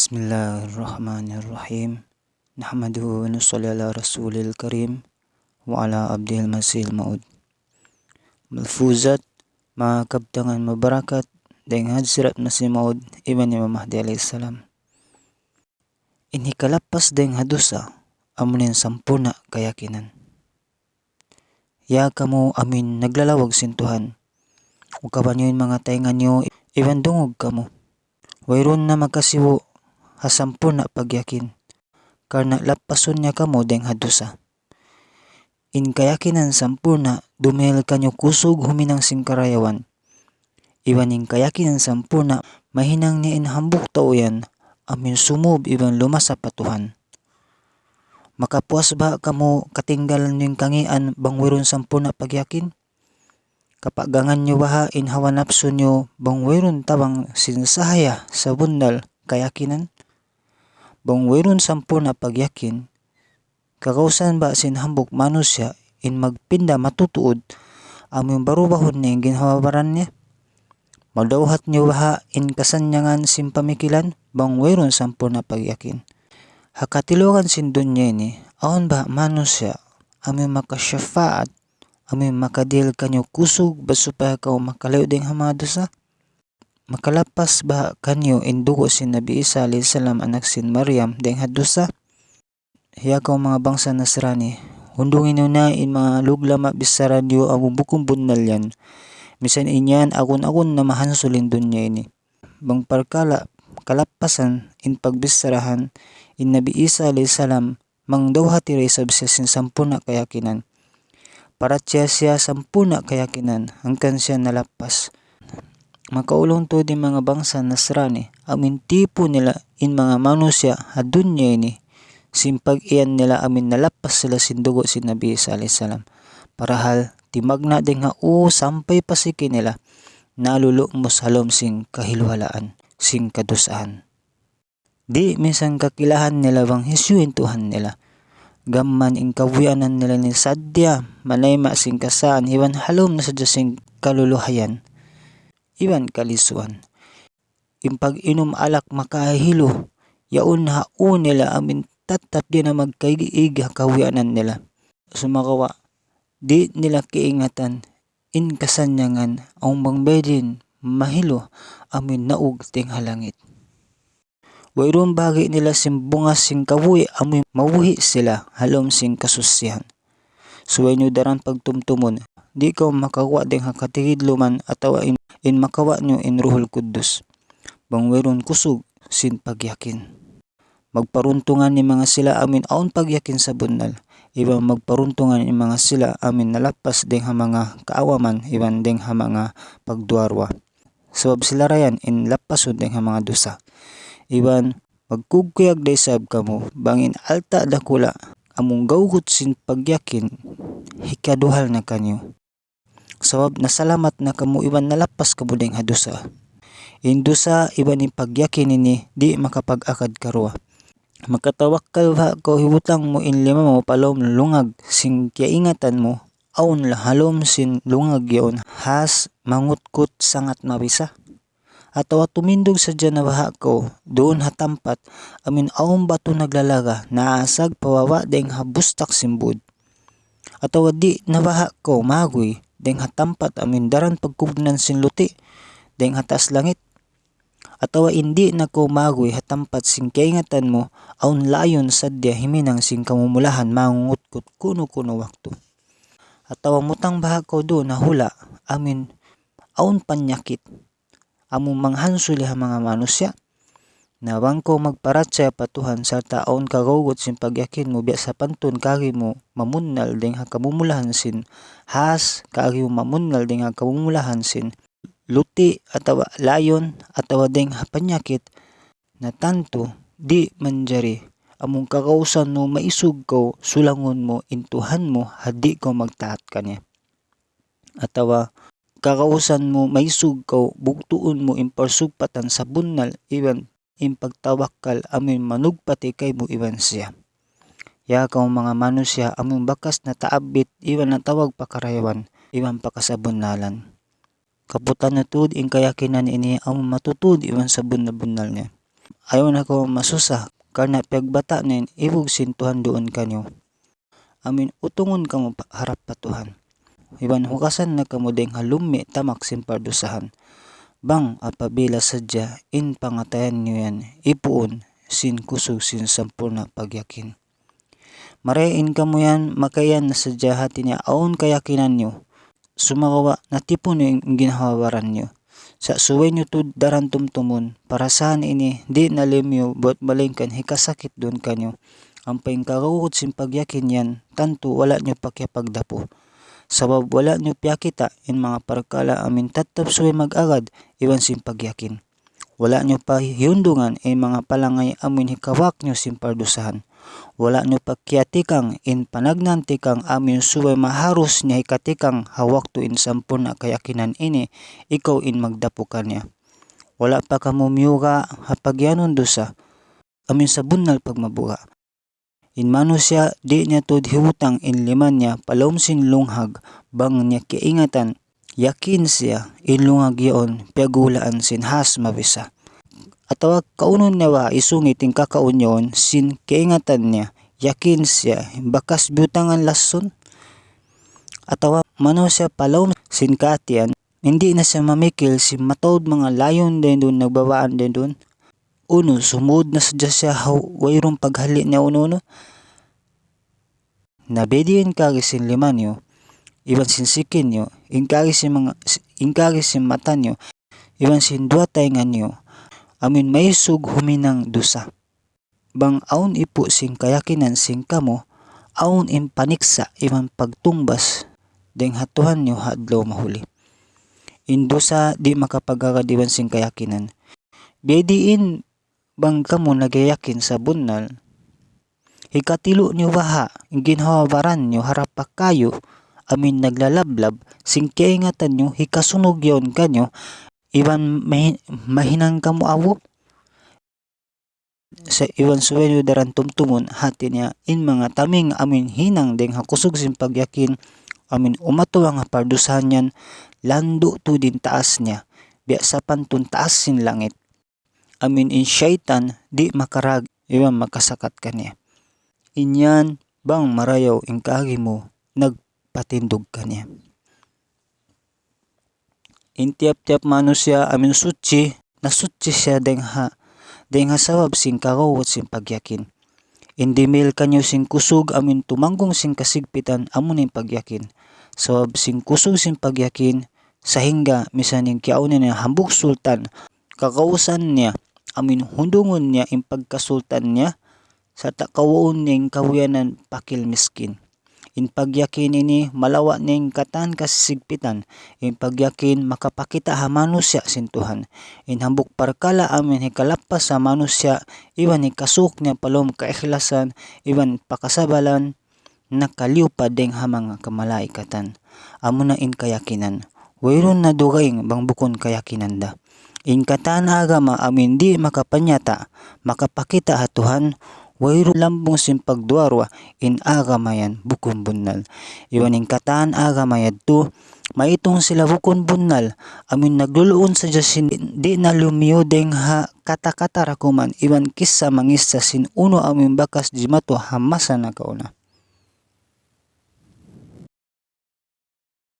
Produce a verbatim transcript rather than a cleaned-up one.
بسم الله الرحمن الرحيم. نحمده ونصلي على رسوله الكريم وعلى عبده المسيح الموعود. Malfuzat, manga kabtangan mabarakat, dayn ha Hazrat Masih Maud iban Imam Mahdi alayhi salam. In hikalappas dayn ha dusa, amuna in sampurna' kayakinan. Ya kamu amuin naglalawag sin Tuhan, ukaban niyu in manga taynga niyu iban dungug kamu. Wayruun na makasibu' ha sampurna' pagyakin, karna' lappasun niya kamu dayn ha dusa. In kayakinan sampurna' dumihil kaniyu kusug huminang sin karayawan. Iban in kayakinan sampurna' mahinang niya in hambuuk tau yan amuin sumūb iban lumasa pa Tuhan. Makapuas baha' kamu katinggalan niyu in kangīan bang wayruun sampurna' pagyakin? Kapagangan niyu baha' in hawa napsu niyu bang wayruun tabang sin sahaya sabunnal kayakinan? Bang wayruun sampurna' pagyakin, kagausan baha' sin hambuuk manusiya' in magpinda matutuud, amuin barubahun niya in ginhawa-baran niya? Madawhat niyu baha' in kasannyangan sin pamikilan bang wayruun sampurna' pagyakin? Ha katilugan sin dunya ini, awn baha' manusiya' amuin makasyafaat, amuin makadihil kaniyu kusug bat supaya kaw makalayu' dayn ha manga dusa? Makalappas baha' kaniyu in dugu' sin Nabi Isa alayhi salam, anak sin Maryam, dayn ha dusa? Ya kaw manga bangsa Nasrani, hundungi niyu na in manga lug-lama' bichara niyu amu bukun bunnal yan. Misan in yan agun-agun na mahansul in dunya ini. Bang parkala' kalappasan in pagbicharahan, in Nabi Isa alayhi salam, mangdawhati da isab siya sin sampurna' kayakinan. Parachaya siya sampurna' kayakinan, hangkan siya nalappas. Makaulung tuud in manga bangsa Nasrani, amuin tipu nila in manga manusiya' ha dunya ini, sin pag-iyan nila amuin nalappas sila sin dugu' sin Nabi Isa alayhi salam. Parahal, timagna' dayn ha ū sampay pa siki nila, nalulumus ha lawm sin kahiluhalaan, sin kadusaan. Di' minsan kakilahan nila bang hisiyu in Tuhan nila. Gam mayan in kabuhianan nila ini sadja manayma' sin kasaan iban ha lawm na sadja sin kaluluhayan iban kalisuan. In pag-inum alak makahilu, yaun ha ū nila amuin tattap di' na magkaig-ig ha kabuhianan nila. Sumagawa', di' nila kaingatan in kasannyangan awn bang biyadiin mahilu amuin naug dayn ha langit. Wayruun bahagi' nila sin bungas sin kabuhi' amuin mabuhi' sila ha lawm sin kasusihan. Subay niyu daran pagtumtumun, di' kaw makaguwa' dayn ha katigidluman atawa in, in makawa' niyu in Ruhul Quddus. Bang wayruun kusug sin pagyakin. Magparuntungan in manga sila amuin awn pagyakin sabunnal. Iban magparuntungan in manga sila amuin nalappas dayn ha manga kaawaman, iban dayn ha manga pagduwa-ruwa. Sabab sila ra yan in lappasun dayn ha manga dusa. Iban magkugkuyag da isab kamu, bang in alta' dakula', amuin gawgut sin pagyakin, hikaduhal na kaniyu. Sabab nasalamat na kamu iban nalappas kamu dayn ha dusa. In dusa iban in pagyakin ini di' makapag-agad karuwa. Makatawakkal baha' kaw hibutang mu in lima mu pa lawm lungag sin kiyaingatan mu, awn ha lawm sin lungag yaun has mangutkut sangat mabisa. Atawa tumindug sadja na baha' kaw duun ha tampat amuin awn batu naglalaga naasag pababa' dayn ha bustak sin būd. Atawa di' na baha' kaw maguy dayn ha tampat amuin daran pagkugnan sin luti' dayn ha taas langit. Atawa in di' na kaw maguy ha tampat sin kiyaingatan mu awn layun sadja himinang sin kamumulahan mangungutkut kunu-kunu waktu. Atawa mutang baha' kaw duun ha hula' amuin awn panyakit amu manghansuli ha manga manusiya'. Na bang kaw magparachaya pa Tuhan sarta' awn kagawgut sin pagyakin mu biya' sapantun kaagi mu mamunnal dayn ha kamumulahan sin has, kaagi mu mamunnal dayn ha kamumulahan sin luti' atawa layun atawa dayn ha panyakit, na tantu di' manjari amu kagausan mu maisug kaw sulangun mu in Tuhan mu ha di' kaw magtaat kaniya. Atawa kagausan mu maisug kaw bugtuun mu in parsugpatan sabunnal iban in pagtawakkal amuin manugpati kaymu iban siya. Ya kaw manga manusiya' amuin bakas nataabbit iban natawag pa karayawan iban pa kasabunnalan. Kaputan na tuud in kayakinan ini amu matutuud iban sabunnal-bunnal niya. ayaw na kamu masusa, karna' piyagbata' na in ibug sin Tuhan duun kaniyu. Amuin utungun kamu pa, harap pa Tuhan. Iban hugasan na kamu dayng ha lummi' tamak sin pardusahan. Bang apabila sadja in pangatayan niyu yan ipuun sin kusug sin sampurna' pagyakin. Marayaw in kamu yan, makaiyan na sadja hati niya awn kayakinan niyu. Sumagawa' natipun niyu in ginhawa-baran niyu. Sa' subay niyu tuud daran tumtumun, parasahan ini di' na limiyu buat malaingkan hikasakit duun kaniyu. Ampa in kagawgut sin pagyakin yan, tantu wala' niyu pa kiyapagdapu. Sabab wala' niyu piyakita' in manga parkala' amuin tattap subay mag-agad iban sin pagyakin. Wala' niyu pa hiyundungan in manga palangay amuin hikawak niyu sin pardusahan. Wala' niyu pa kiyatikang in panagnaan tikang amuin subay maharus niya hikatikang ha waktu in sampurna' kayakinan ini, ikaw in magdapu kaniya. Wala' pa kamu miyuga' ha pagiyanun dusa, amuin sabunnal pagmabuga'. In manusiya' di' niya tuud hibutang in lima niya pa lawm sin lunghag bang niya kaingatan, yakin siya in lunghag yaun piyagulaan sin has mabisa. Atawa kaunun niya ba isungit in kakaun yaun sin kaingatan niya, yakin siya bakas biyutangan lasun. Atawa manusiya' pa lawm sin katiyan, di' na siya mamikil sin mataud manga layun dayn duun, nagbabaan dayn duun. Unu, sumud na sadja siya ha wayruun paghali' niya unu-unu. Na biyadiin in kaagi sin lima niyu, iban sin sikin niyu, in kaagi sin manga, in kaagi sin mata niyu, iban sin duwa taynga niyu, amuin maisug huminang dusa. Bang awn ipu' sin kayakinan sin kamu, awn in paniksa' iban pagtungbas dayng ha Tuhan niyu ha adlaw mahuli. In dusa di' makapag-agad iban sin kayakinan. Biyadiin bang kamu nagyayakin sabunnal, hikatilu' niyu baha' in ginhawa-baran niyu harap pa kayu, amuin naglalablab, sin kaingatan niyu hikasunug yaun kaniyu, iban mahi-, mahinang kamu awu. Sa' iban subay niyu daran tumtumun, hati niya in manga taming amuin hinang dayng ha kusug sin pagyakin, amuin umatuwang ha pardusahan yan, landu' tuud in taas niya, biya' sapantun taas sin langit. Amuin in saytan di' makarag iban makasakat kaniya. In yan bang marayaw in kaagi mu nagpatindug kaniya. In tiyap-tiyap manusiya' amuin suchi, nasuchi siya dayng ha, dayng ha sabab sin kagawgut sin pagyakin. In dimihil kaniyu sin kusug amuin tumanggung sin kasigpitan amuna in pagyakin. Sabab sin kusug sin pagyakin, sahingga misan in kiyauna niya hambuuk sultan, kagausan niya, amuin hundungun niya in pagkasultan niya, sarta' kawuun niya in kabuyanan pakil miskin. In pagyakin ini malawa' niya in katan kasisigpitan. In pagyakin makapakita' ha manusiya' sin Tuhan. In hambuuk parkala' amuin hikalappas ha manusiya', iban hikasuk niya pa lawm kaikhlasan, iban pakasabalan, nakaliyu pa dayng ha manga kamalaikatan. Amuna in kayakinan. Wayruun na dugaing bang bukun kayakinan da. In katan agama amuin di' makapanyata', makapakita' ha Tuhan, wayruun lambung sin pagduwa-ruwa, in agama yan bukun bunnal. Iban in katan agama yadtu, maitung sila bukun bunnal, amuin nagluluun sadja sin di' na lumiyu dayng ha kata-kata dakuman, iban kissa mangissa sin unu amuin bakas jimatu ha masa nakauna.